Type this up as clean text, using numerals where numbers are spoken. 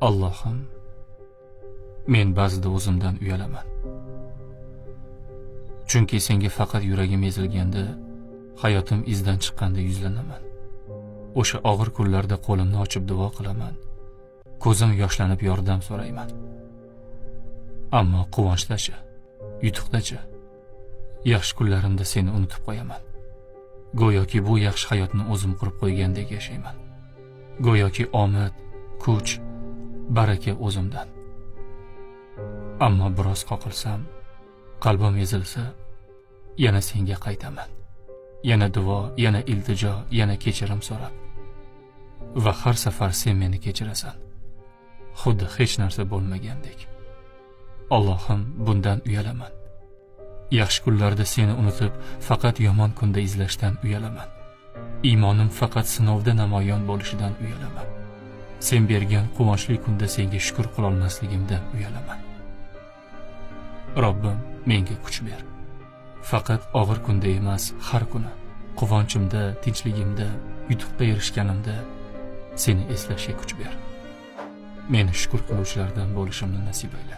Allohim, men ba'zida o'zimdan uyalaman. Chunki senga faqat yuragim ezilganda, hayotim izdan chiqqanda yuzlanaman. O'sha og'ir kunlarda qo'limni ochib duo qilaman. Ko'zim yoshlanib yordam so'rayman. Ammo quvonchdachi, yutuqdachi, yaxshi kunlarimda seni unutib qo'yaman. Go'yoki bu yaxshi hayotni o'zim qurib qo'ygandek yashayman. Go'yoki omad, kuch, baraka o'zimdan. Ammo biroz qoqilsam, qalbim ezilsa, yana senga qaytaman. Yana duo, yana iltijo, yana kechirim so'rab. Va har safar sen meni kechirasan. Xuddi hech narsa bo'lmagandek. Allohim, bundan uyalaman. Yaxshi kunlarda seni unutib, faqat yomon kunda izlashdan uyalaman. Iymonim faqat sinovda namoyon bo'lishidan uyalaman. Sen bergan quvonchli kunda senga shukr qilolmasligimdan uyalaman. Robbim, menga kuch ber. Faqat og'ir kunda emas, har kuni quvonchimda, tinchligimda, yutuqqa erishganimda seni eslashga kuch ber. Meni shukr qiluvchilardan bo'lishimni nasib ayla.